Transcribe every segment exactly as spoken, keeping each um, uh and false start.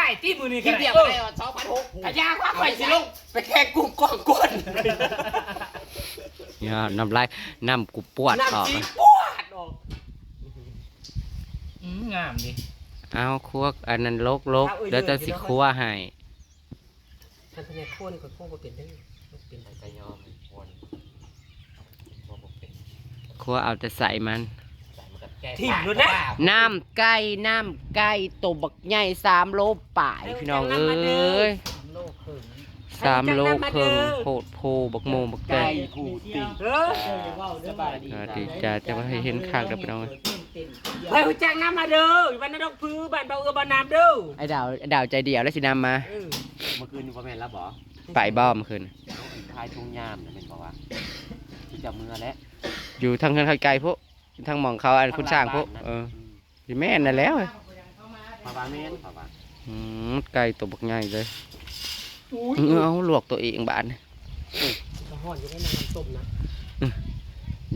ไอ้ตี้มือนี่ คลิปเดียวก็ได้สองพันหก กะยาว่าข่อยสิลงไปแข่งกุ้งกองก้น เนี่ยน้ำลายน้ำกูปวดออก น้ำสีปวดออก อืมงามดิ เอาครัวอันนั้นลกลก เอาเอ้ย เดี๋ยวจะสิครัวให้ ท่านพญาโค่นก็โค่นบ่เป็นเด้อ เป็น แต่ก็ยอมให้คน ครัวเอาแต่ใส่มัน ใส่มันก็แก้ ถิ่มเลยนะ น้ำไก่ น้ำไก่ ตัวบักใหญ่ สามโลปลาย พี่น้องเอ้ย สามโลครึ่ง สามโลครึ่ง โพดโพ บักโม บักแตง ไก่ผูติ่ง เออ สบายดี อ่า ดีจ้า แต่ว่าให้เห็นคักแล้วพี่น้องเอ้ย ไปรู้จักน้ำมาเด้อ บ้านนาดอกพื้บ้านเบาเอือบ้านน้ำเด้อ ไอ้ดาว ไอ้ดาวใจเดียวแล้วสินำมา เออ เมื่อคืนนี่พ่อแม่นแล้วบ่ ไปบ่เมื่อคืน ทายทุ่งยามนะเป็นบอกว่า ที่จะเมือแล้ว อยู่ทางเฮือนเขาไกลพุ อยู่ทางหม่องเขาอันคุณสร้างพุ ทางหลังบ้านนะ เออ อืม สิแม่นนั่นแหล้ว เพราะว่าแม่น เพราะว่า อืม ไก่ตัวบักใหญ่เลย อุ้ย เออ เอาลวกตัวเองบาดนี่ กระห้อนจะได้น้ำต้มนะ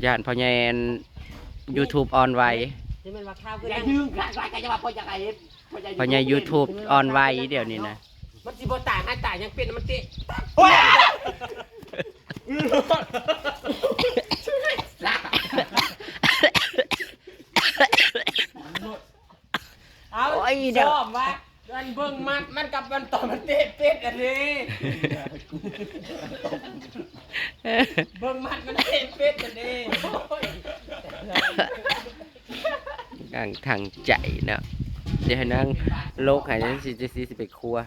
ย่านพ่อใหญ่ YouTube อ่อนไหว นี่มันว่าข้าวคือ อย่า นั่ง ยืมกันไว้กันจะว่าพ่ออยากให้ พ่อใหญ่ YouTube อ่อนไหวเดี๋ยวนี้นะ มันสิบ่ตาย หาตายยังเป็น มันเตะ เอา โอ้ย เดี๋ยว ซ้อมว่า มันเบิ่งมัด มันกับมันตอนมันเตะเป็ดอันนี้ เบิ่งมัดมันเตะเป็ดอันนี้ โอ้ย นั่งทางใจเนาะ เดี๋ยวให้นั่งโลกหายนั่นสิ จะสิ สิไปครัว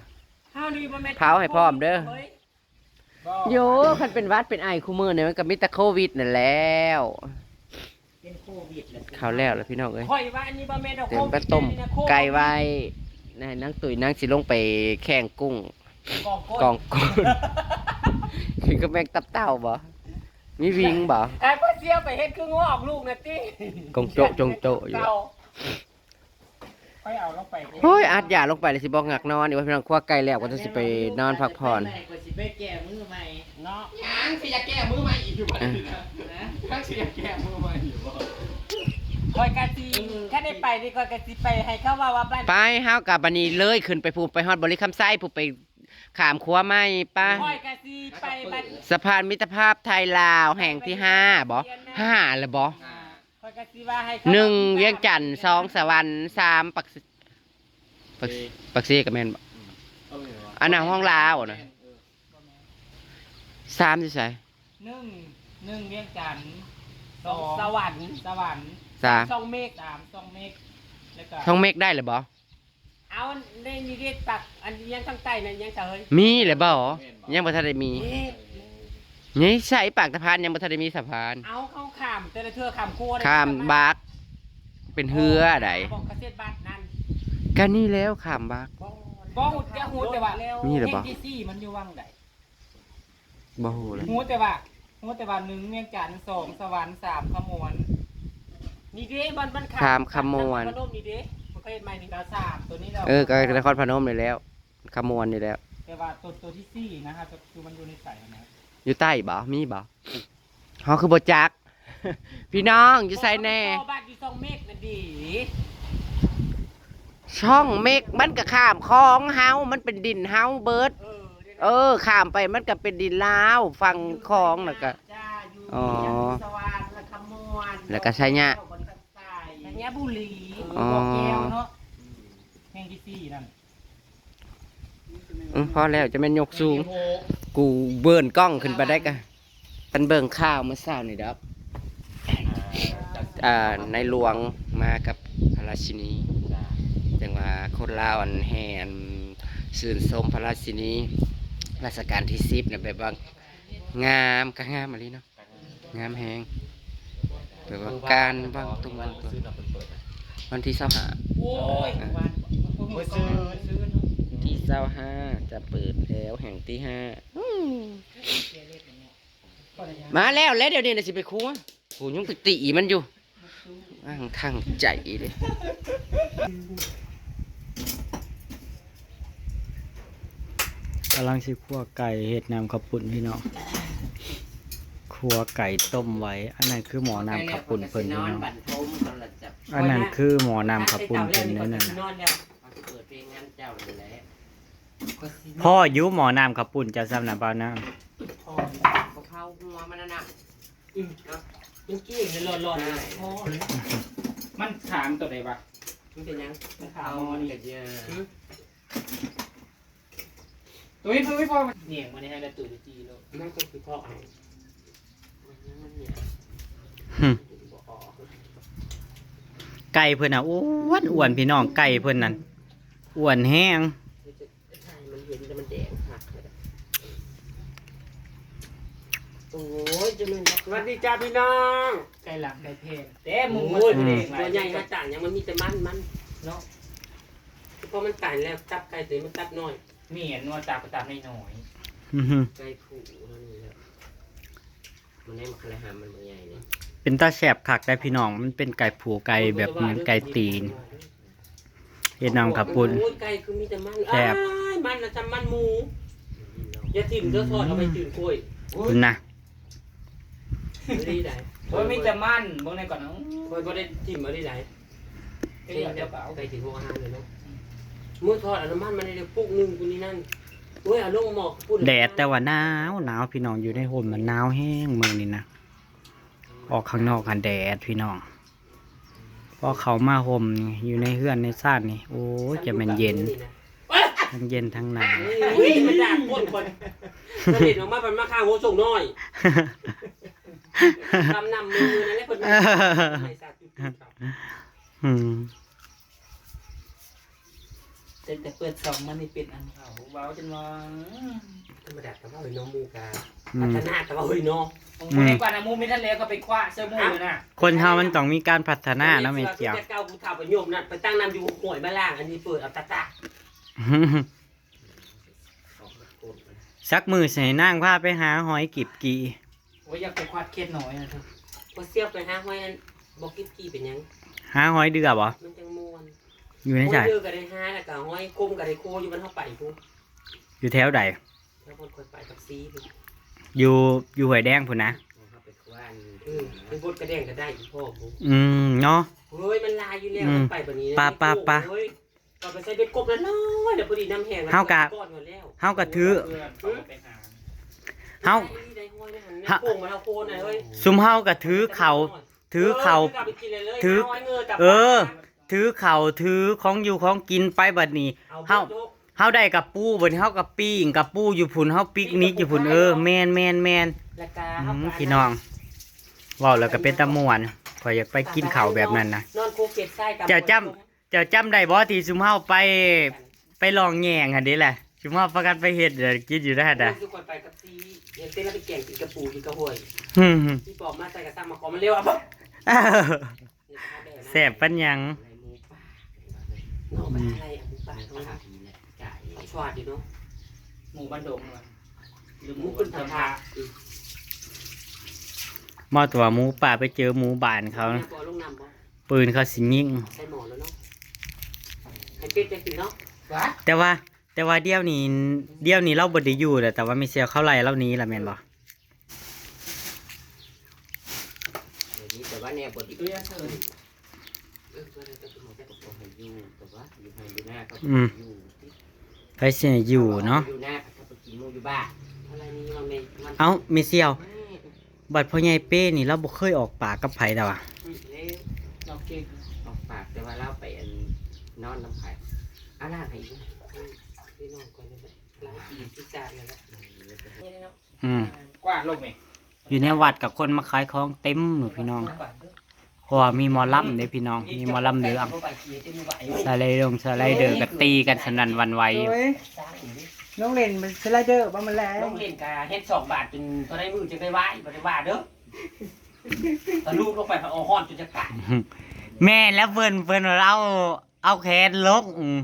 เฮานี่บ่แม่น เผาให้พร้อมเด้อ เฮ้ย โย คันเป็นหวัดเป็นไอคู่มื้อเนี่ยมันก็มีแต่โควิดนั่นแหล้ว เป็นโควิดแหละ เข้าแล้วล่ะพี่น้องเอ้ย ข่อยว่าอันนี้บ่แม่นดอก เตรียมไปต้ม โควิด ไก่ไว้ นายนางตุ๋ยนางสิลงไปแข่งกุ้ง กองก้น กองก้น คือก็แม่งตับเต่าบ่ มีวิงบ่ ไอ้พ่อเสี่ยวไปเฮ็ดคืองัวออกลูกนะติ กงโจะจงโจะอยู่ เต่า ค่อยเอาลงไป โอ้ย อัดยาลงไปเลยสิบอกงักนอนอีกว่าพี่น้อง ครัวไก่แล้วก็จะสิไปนอนพักผ่อน ไปสิไปแก้มือใหม่เนาะ ยังสิอยากแก้มือใหม่อีกอยู่บ่ เออ นะ ยังสิอยากแก้มือใหม่อยู่บ่ ข่อยกะสิ ถ้าได้ไปนี่ข่อยกะสิไปให้เขาว่าว่าบ้าน ไป เฮากลับบัดนี้เลย ขึ้นไปพู้น ไปฮอดบริคำไซพู้น ไปข้ามขัวใหม่ปะ ข่อยกะสิไปบ้าน สะพานมิตรภาพไทยลาวแห่งที่ห้าบ่ ห้าแล้วบ่ อ่า ข่อยกะสิว่าให้เขา หนึ่งเวียงจันทน์ สองสวรรค์ สามปากเซ ปาก ปากเซก็แม่นบ่ อืม เอาเลยเหรอ อันนั้นห้องลาวนะ เออ สามอยู่ไส หนึ่ง หนึ่งเวียงจันทน์ สอง สอง สวรรค์ สวรรค์ สาม ช่องเมฆ สาม ช่องเมฆ แล้วก็ ช่องเมฆได้หรือบ่ เอาในนิเวศปัก อันยังทางใต้นั่นยังเฉย มีหรือบ่ แม่นบ่ ยังบ่ทันได้มี เอ๊ะ นี่ใส่ปากสะพานยังบ่ทันได้มีสะพาน เอาเขาข้ามแต่ละเทื่อข้ามโค้ง ข้ามบัก เป็นเฮือใด บอกเกษตรบ้านนั่น ก็นี่แล้วข้ามบัก บ่ บ่ฮู้แต่ฮู้แต่ว่า มีหรือบ่ แห่งที่สี่มันอยู่วังใด บ่ฮู้เลย ฮู้แต่ว่า ฮู้แต่ว่าหนึ่งเวียงจันทน์ สองสวรรค์ สามขมวน นี่เด้ มัน มันข้าม สามขมวน นครพนมนี่เด้ มันก็เฮ็ดใหม่นี่ก็สามตัวนี้แล้ว เออ ก็นครพนมนี่แล้ว ขมวนนี่แล้ว แต่ว่าตัว ตัวที่สี่นะฮะ คือมันอยู่ในใสนะ อยู่ใต้บ่ มีบ่ เฮาคือบ่จัก พี่น้องอยู่ไสแน่ ต่อบ้านอยู่ช่องเมฆนั่นดี ช่องเมฆมันก็ข้ามคลองเฮา มันเป็นดินเฮาเบิด เออ เออ ข้ามไปมันก็เป็นดินลาว ฝั่งคลองน่ะก็ จ้า อยู่ อ๋อ สวรรค์ และขมวน แล้วก็ชัยยะ ชัยบุรี อ๋อ บ่อแก้วเนาะ แห่งที่สี่นั่น อืม พอแล้วจะแม่นยกสูง กูเบิ่นกล้องขึ้นไปได้กะ เป็นเบิ่งข่าวเมื่อเช้านี่ดอก อ่า ในหลวงมากับพระราชินี จังว่าคนลาวอันแห่อันชื่นชมพระราชินีรัชกาลที่สิบเนี่ยแบบว่างามก็งามอีหลีเนาะ งามแฮง แบบว่าการวางตรงวางตัว วันที่ซาวห้า โอ้ย อ่ะ วัน มื้อซืน ที่ซาวห้าจะเปิดแล้วแห่งที่ห้า อืม มาแล้ว แล้วเดี๋ยวนี้น่ะสิไปครัว กูยังไปตีมันอยู่ อ้างทางใจเลย กำลังสิคั่วไก่เฮ็ดน้ำข้าวปุ้นพี่น้อง คั่วไก่ต้มไว้ อันนั้นคือหม้อน้ำข้าวปุ้นเพิ่นพี่น้อง อันนั้นคือหม้อน้ำข้าวปุ้นเพิ่นนั่นน่ะ เปิดเพลงงานเจ้า พ่ออยู่หม้อน้ำข้าวปุ้นเจ้าซ้ำนะเปล่าน้ำ พอพอเผาหัวมันนั่นน่ะ อืมมันเก่งเลยหล่อนๆเลยพ่อเลย มันถามตัวใดวะ มันเป็นยัง มัน เผา ขาว มัน นี่ กระเยอะ ตุ้ยตุ้ยพ่อมันเหนียงมาในไฮกระตุยจีโล นั่นก็คือพ่อเอามันเนี่ย ไก่เพิ่นน่ะอ้วนอ้วนพี่น้องไก่เพิ่นนั่นอ้วนแห้ง มันเห็นแต่มันแดงหักเลยโอ้ยจะมันสวัสดีจ้าพี่น้อง ไก่หลังไก่แพงแต่หมูมัน โอ้ย แดง ตัวใหญ่มาต่างยังมันมีแต่มันมัน เนาะ เพราะมันตายแล้วตับไก่ตัวนี้มันตับน้อย มีอันนวดตาประตามน้อย อื้อหือ ไก่ผูนั่นนี่แหละมันได้มาคลายหามมันบ่ใหญ่เนี่ย เป็นตาแสบคักได้พี่น้องมันเป็นไก่ผูไก่แบบเหมือนไก่ตีนเฮ็ดน้ำข้าวปุ้น โอ้ยไก่คือมีแต่มัน แซ่บ อ้ายมันนะจำมันหมูอย่าถิ่มเด้อทอดเอาไปจืดกล้วย คุณนะ ดีได้ โอ้ยมีแต่มันเบิ่งในก่อนนะ คอยบ่ได้ถิ่มมาได้ได เดี๋ยวเดี๋ยวก็เอา ไก่ถิ่มหัวอาหารเลยเนาะมื้อทอดเอาน้ำมันมันได้ปุกหนึ่งกูนี่นั่นโอ้ยเอาลงหม้อปุ้น แดดแต่ว่าหนาวหนาวพี่น้องอยู่ในห่มมันหนาวแห้งมื้อนี้นะออกข้างนอกกันแดดพี่น้องพอเขามาห่มอยู่ในเฮือนในซ่านนี่โอ้ยจะแม่นเย็น ทั้งเย็นทั้งหนาว อุ้ยมันด่าก้นคนเสด็จออกมาเป็นมาข้างหัวส่งน้อย ทำนำมือนั่นแหละคนใส่สาดจุดๆครับ อืม แต่แต่เปิดสองมันนี่เป็นอันเขาเว้าจนว่า ธรรมดาแต่ว่าเฮ้ยน้องมูกา อื พั ม ฒนาแต่ว่าเฮ้ยน้อง ผมไม่ได้กว่านะมูไม่ทันแล้วก็ไปคว้าเสื้อมูเลยนะ คนเฮามันต้องมีการพัฒนาเนาะแม่เจียว เก่ากูถามประโยมนั่นไปตั้งน้ำอยู่ห้วยมาล่างอันนี้เปิดเอาตะตะ สักมือใส่นางพาไปหาหอยกิบกี่ โอ้ยอยากไปควัดเคสน้อยนะเธอ พอเสียบไปหาห้อยอันบอกกิบกี่เป็นยัง หาหอยเดือบ่ มันจังม่วน อยู่ใน ห้อ ใส ยเดือก็ได้ห้าแล้วก็ห้อยคมก็ได้โคอยู่มันเข้าไปกู อยู่แถวใด แล้วคนคอยไปกับซีกู อยู่อยู่ห้วยแดงพุ่นนะ เข้าไปคว้านเออเป็นบดกระแดงก็ได้อีพ่อกู อืมเนาะ เฮ้ยมันลายอยู่แล้ว อืม มันไปแบบนี้นะ ปะปะปะ เฮ้ยก็ไปใส่เป็นกบนั้นเลยเดี๋ยวพอดีน้ำแห้ง เฮากะ ก้อนหมดแล้ว เฮากะถือ เพื่อนเขาไปหา เฮา ได้ห้อยนะหันโค้งมาเท่าโคนนะเฮ้ย ซุมเฮากะถือเขาถือเขา เออเอาไปกินเลยเลย ถือ ห้อยเงยกลับ เออ บ้าน ถือเขาถือของอยู่ของกินไปบัดนี้ เอา เฮา โจ๊ก เฮาได้กับปูบัดนี้เฮากับปิ้งกับปูอยู่พุ่นเฮาปิกนิกอยู่พุ่นเออแม่นแม่นแม่น แล้วก็ อื เอา ม ไป พี่น้องเว้าแล้วก็เป็นตาม่วนข่อยอยากไปกินข้าวแบบนั้นนะ นอนโคเก็บไส้กับ เจ้าจำ เจ้าจำได้บ่ที่ซุมเฮาไป ไปลองแยงหั่นเด้แหละซุมเฮาพากันไปเฮ็ดเดี๋ยวกินอยู่ได้หั่นน่ะ คือคนไปกับซียังเต้นแล้วไปแกงกินกระปูกินกระหวย อืม ที่ปอกมาใส่กระซังมาขอมันเร็วอ่ะ แสบปัญญัง น้องไปอะไรอ่ะหมูป่าเขาชวาดอยู่เนาะ หมูบ้านดงเลยหรือห ห มู มู บ้า ขึ้ น น เทิ ทาง ง พา มอตัวหมูป่าไปเจอหมูบ้านเขา เนี่ยปอลงน้ำบ่ ปืนเขาสิยิง ใส่หมอแล้วเนาะให้เป็ดจะกินเนาะ วะ แต่ว่า แต่ว่าเดี๋ยวนี้เดี๋ยวนี้เราบ่ได้อยู่แล้วแต่ว่ามีเสียเข้าไล่เราหนี้ละแม่นบ่ เดี๋ยวนี้แต่ว่าแนวบดี เรียกเธอ เออตัวเดียวก็คือหมอแต่ก็บอกให้อยู่แต่ว่าอยู่ให้อยู่หน้าก็ อืม อยู่ที่ ใครสิให้อยู่เนาะ อยู่หน้าก็ไปกินหมูอยู่บ้านอะไรนี่มันไม่มัน เอ้ามีเสี่ยว อืม บัดพ่อใหญ่เป้นี่เราบ่เคยออกปากกับไผแล้วอ่ะ อืมเร็ว โอเค ออกปากแต่ว่าเราไปอันนอนน้ำไผ่อาล่างให้อีก พี่น้องก่อนเลยหลายปีที่จานนั่นแหละ อืม กว้างลงไหม อยู่ในวัดกับคนมาขายของเต็มอยู่พี่น้อง เพราะว่ามีหมอลำเด้พี่น้อง มีหมอลำเรื่องสไลด์ลงสไลเดอร์ก็ตีกันสนั่นหวั่นไหวอยู่ โอ้ยน้องเล่นมันสไลเดอร์บ้างมันแหละ น้องเล่นกาเฮ็ดสองบาทจนตอนได้มือจะได้ไหวบ่ได้ว่าเด้อตะลูกลงไปพระโอฮอนจนจะขาด แม่นแล้วเพิ่นเพิ่นว่าเอาเอาแขนลงอืม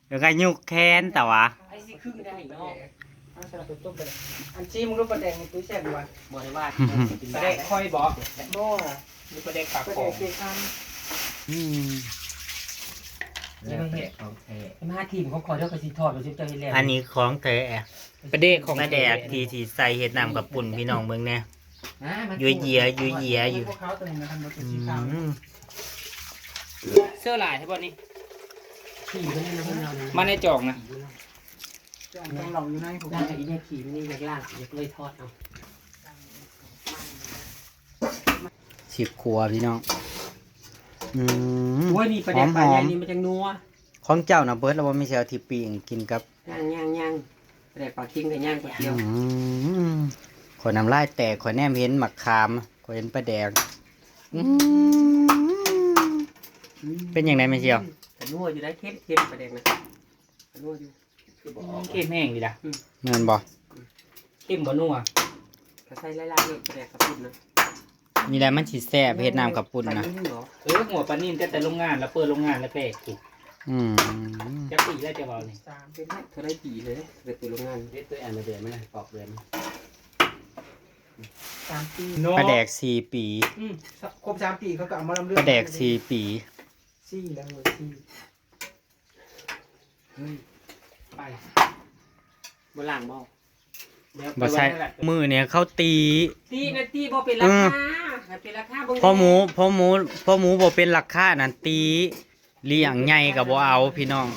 แล้วก็ยกแขนแต่ว่า ไอ้สิครึ่งได้เนาะ เอาสลับไปต้มไปเลยอันซีมึงรู้ปลาแดงในตู้แช่ดีกว่า บ่ได้ว่า ประเด็กค่อยบอก บ่ หรือประเด็กปาก ปลา ข แด อง งเกยข้าม อืม นี่มันเห็ดของแท้มาทีมของคอยเด้อก็สิทอดมาสิเจ้าเฮ็ดแล้ว อันนี้ของแท้ ประเด็กของ ปลาแดกที่ที่ใส่เห็ดน้ำกับปุ่นพี่น้องเมืองเนี่ย อ่ามัน ยั่วเยียยั่วเยียอยู่ พวกเขาตัวนี้นะครับมันเป็น อื สีขาว ม เสื้อลายใช่ป่ะนี่ ขี่มันนี่นะเพื่อนเราเนี่ย มาในจอกนะ จอกต้องลองอยู่ในผม ล่างกับอีเนี่ยขี่มันนี่อยากล่างอยากเลยทอดเอา สิบครัวพี่น้อง อืม โอ้ย นี่ปลาแดกปลาใหญ่ หอมๆ นี่มันจังนัว ของเจ้าน่ะเบิดแล้วบ่ มีแซวที่ปิ้งกินกับ ย่างย่างย่างปลาแดกปลาเค็งกับย่างก๋วยเตี๋ยว อืม ข้อยน้ำลายแตก ข้อยแนมเห็นหมากขาม ข้อยเห็นปลาแดก อืม เป็นจั่งใด๋แม่เสี่ยว กะนัวอยู่ได้ เค็มเค็มปลาแดกนะ กะนัวอยู่ อืม เค็มแฮงดีล่ะ อืม แม่นบ่ เค็มบ่นัว กะใส่หลายๆเลยปลาแดกกะปุ้นนะ นี่แหละมันสิแซ่บ เฮ็ดน้ำข้าวปุ้นนะ ปลานิ่มเหรอ เออ หัวปลานิ่มแต่ แต่โรงงานแล้ว เปิดโรงงานแล้วแปลกอีก อืม จักปีแล้วจะเว้านี่ สาม เป็นเท่าใดปีเลย เปิดโรงงาน เฮ็ดตัวอันเดียวมันนะ ปอกเดือน สามปี ปลาแดกสี่ปี อืม ครบสามปีเขาก็เอามาลำเลือก ปลาแดกสี่ปี สี่แล้ว สี่ เฮ้ย ไป บ่ล้างบ่ เดี๋ยว บ่ใช่ ไปไว้นั่นแหละ มื้อเนี่ยเขาตี ตีนะ ตีบ่เป็นราคา เออ ให้เป็นราคาเบิ่ง พอหมู พอหมู พอหมูบ่เป็นราคานั่นตี เลี้ยงใหญ่ก็บ่เอาพี่น้อง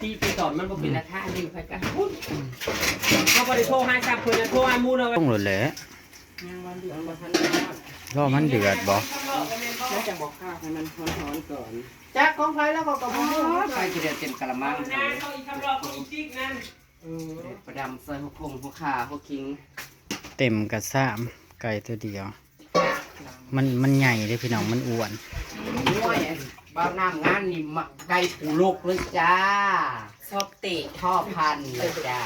ตีไปตอนมันบ่เป็นราคา นี่ค่อยกัน เขาบ่ได้โทรหาซ้ำ เพิ่นจะโทรหาหมู่เนาะ ต้องโลดแหละ ยังวันเดือนบ่ทันทอด รอมันเดือดบ่ แล้วจังบอกข้าวให้มันร้อนๆก่อน จักของไผแล้วเขาก็บ่รู้ อ๋อ ใส่ทีเดียวเต็มกะละมัง เอาหน้าเขาอีกคำรอบเขาอีกติ๊กนั่น เออ ประดำใส่หัวคงหัวข่าหัวคิง เต็มกะซาม ไก่ตัวเดียว มัน มันใหญ่เด้อพี่น้อง มันอ้วน โอ้ย บ่าวน้ำงานนี่มักไก่ปูโลกเลยจ้า ชอบเตะท่อพันเลยจ้า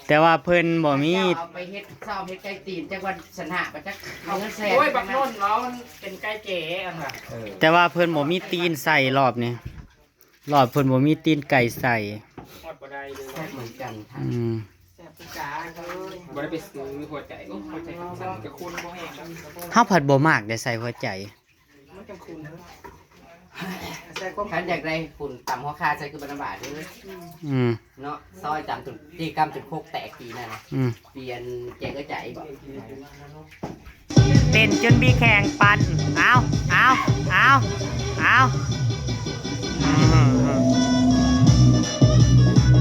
แต่ว่าเพิ่นบ่มี เจ้าเอาไปเฮ็ดซ้อมเฮ็ดไก่ตีน จักวันชนะ บ่จักเอาเงินแสน โอ้ย บักนนท์เนาะ มันเป็นไก่เก๋อันน่ะ เออ แต่ว่าเพิ่นบ่มีตีนใส่รอบนี้ รอบเพิ่นบ่มีตีนไก่ใส่ ฮอดบ่ได้เลย แซ่บเหมือนกันค่ะ อืม แซ่บคือกันเลย บ่ได้ไปซื้อหัวใจ โอ้ หัวใจสั่นๆ กับคุณบ่แห้งแล้ว เฮาผัดบ่มากได้ใส่หัวใจ มันจังคุณเด้อ ใส่ความ คันอยากได้คุณตำหัวข่าใส่คือบ่ลำบากเด้อ อืม เนาะ ซอยตำจน ตีกำจนโคกแตกปีนั่นน่ะ อืม เปลี่ยนแจกกระจายบ่ เต้นจนมีแข่งปั่น เอา เอา เอา เอา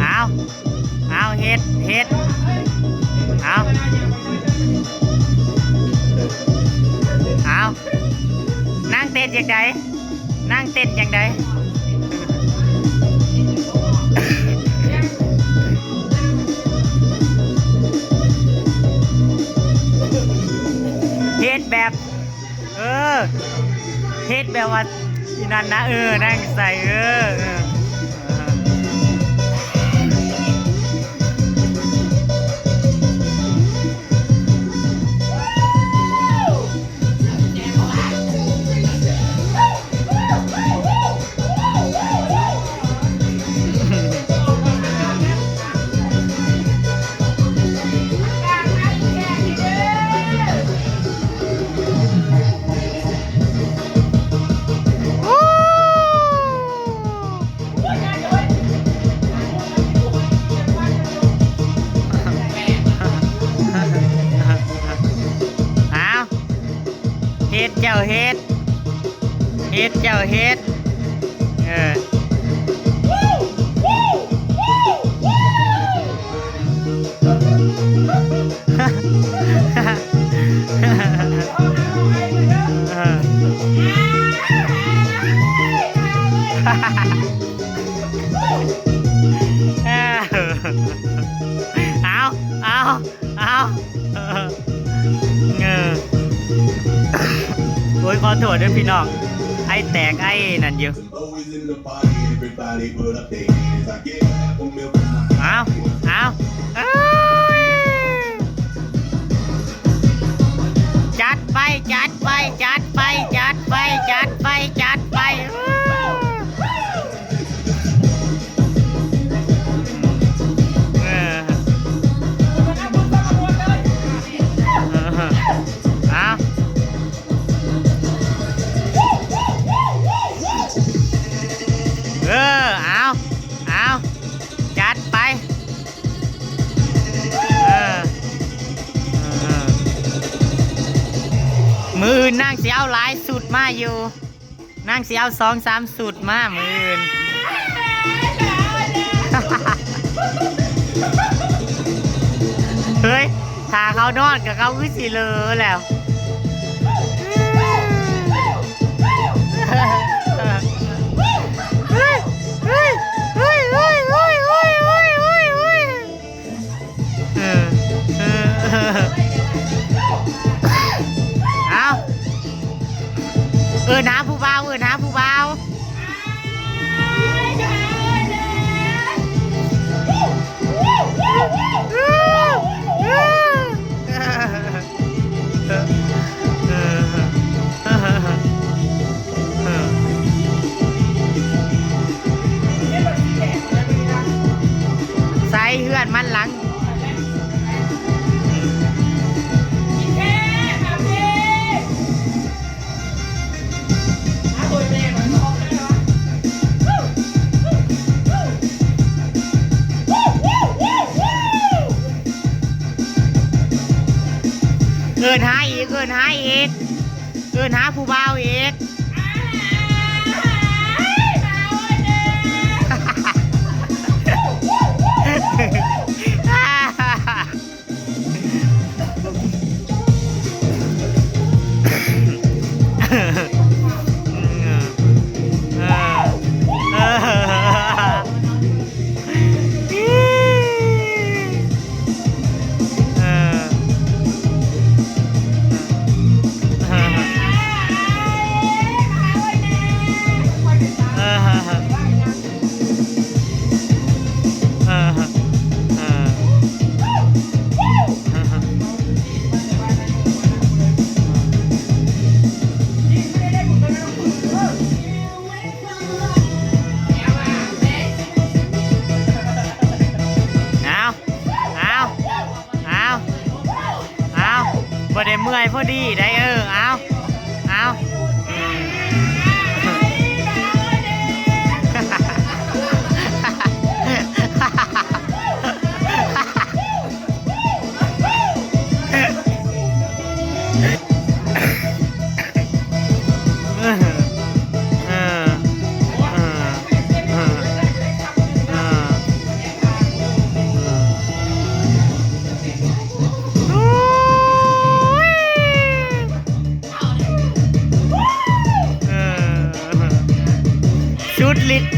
เอา เอา เฮ็ด เฮ็ด เอา เอา นางเต้นจั่งใด นางเต้นจั่งใด เฮ็ดแบบ เออ เฮ็ดแบบว่าอีนั่นนะ เออ นางใส่ เออ เออ เออ เอา เฮ็ดเจ้าเฮ็ด เฮ็ดเจ้าเฮ็ด เออ เอา เอา เอา เออ โอ้ย ขอโทษด้วยพี่น้อง ไอแตกไอนั่นอยู่ เอา เอา เอ้ย จัดไป จัดไป จัดไป จัดไป จัดไป จัดไป เออ เอา เออ เอา เอา จัดไป เออ เออ มื้ออื่นนางสิเอาหลายสุดมาอยู่ น นางสิเอาสองสามชุดมามื้ออื่น เฮ้ย ถ้าเขานอนกับเขาคือสิเลอแล้ว เฮ้ย เฮ้ย เฮ้ย เออ เออ เอา เอิ้นหาผู้บ่าว เอิ้นหาผู้บ่าว ใส่เฮือนมันหลัง เอิ้นหาอีก เอิ้นหาอีก เอิ้นหาผู้บ่าวอีก เอา เอา เอา เอา บ่ได้เมื่อยพอดีได้ เออ เอา เอา สุดฤทธิ์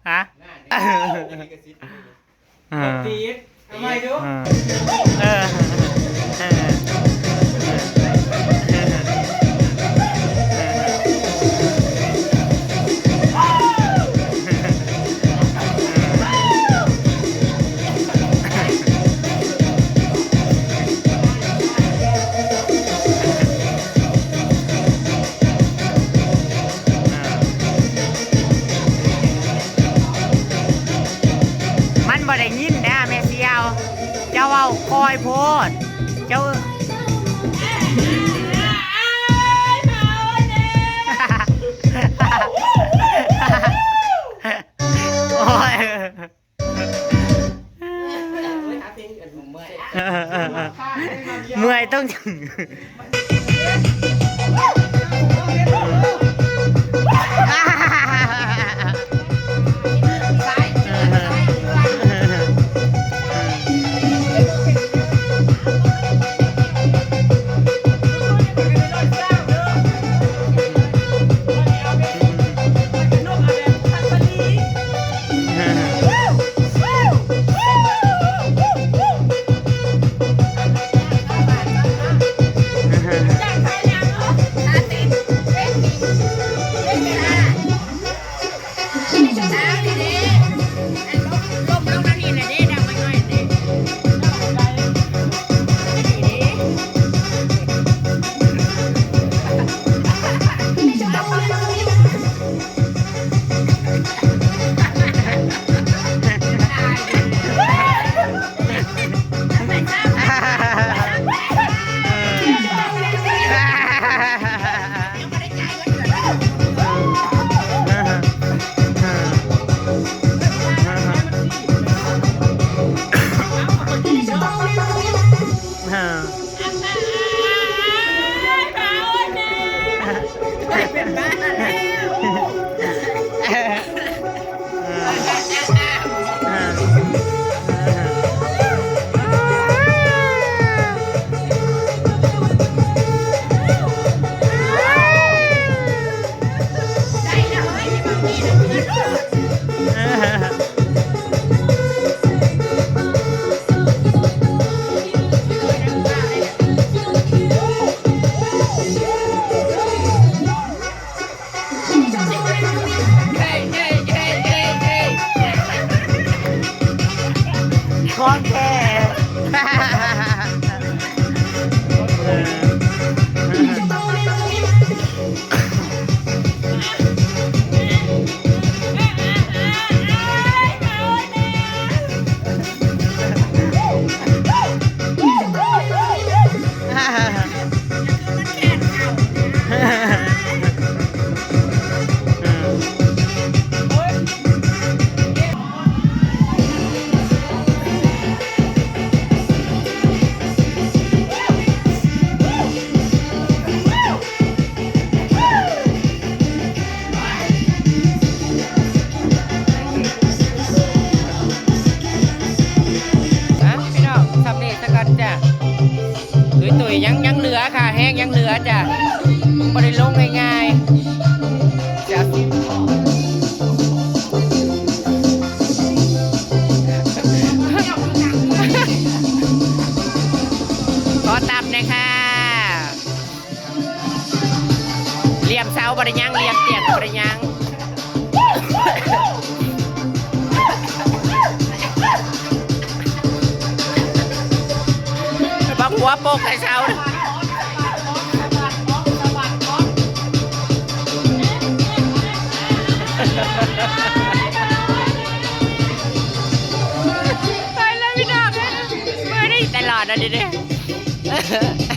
ฮะ อ่า ติด เอาใหม่ดู อ่า เออ เออ เออ มันบ่ได้ยินนะแม่เสี่ยว เจ้าเว้าคอยโพด เจ้า โอ้ย เมื่อยต้อง เป็นบ้าแล้ว ของแท้ อ่ะพี่น้อง สำเร็จซะก่อนจ้ะ ตุยๆ ยัง ยังเหลือค่ะ แฮงยังเหลือจ้ะ บ่ได้ลงง่ายๆ จ้ะ ขอตำหน่อยค่ะ เหลี่ยมเสาบ่ได้ยัง เหลี่ยมเตียงบ่ได้ยัง บักหัวโปกใส่เสา ไปแล้วพี่น้อง เมื่อนี้ตลอดนะเด้อ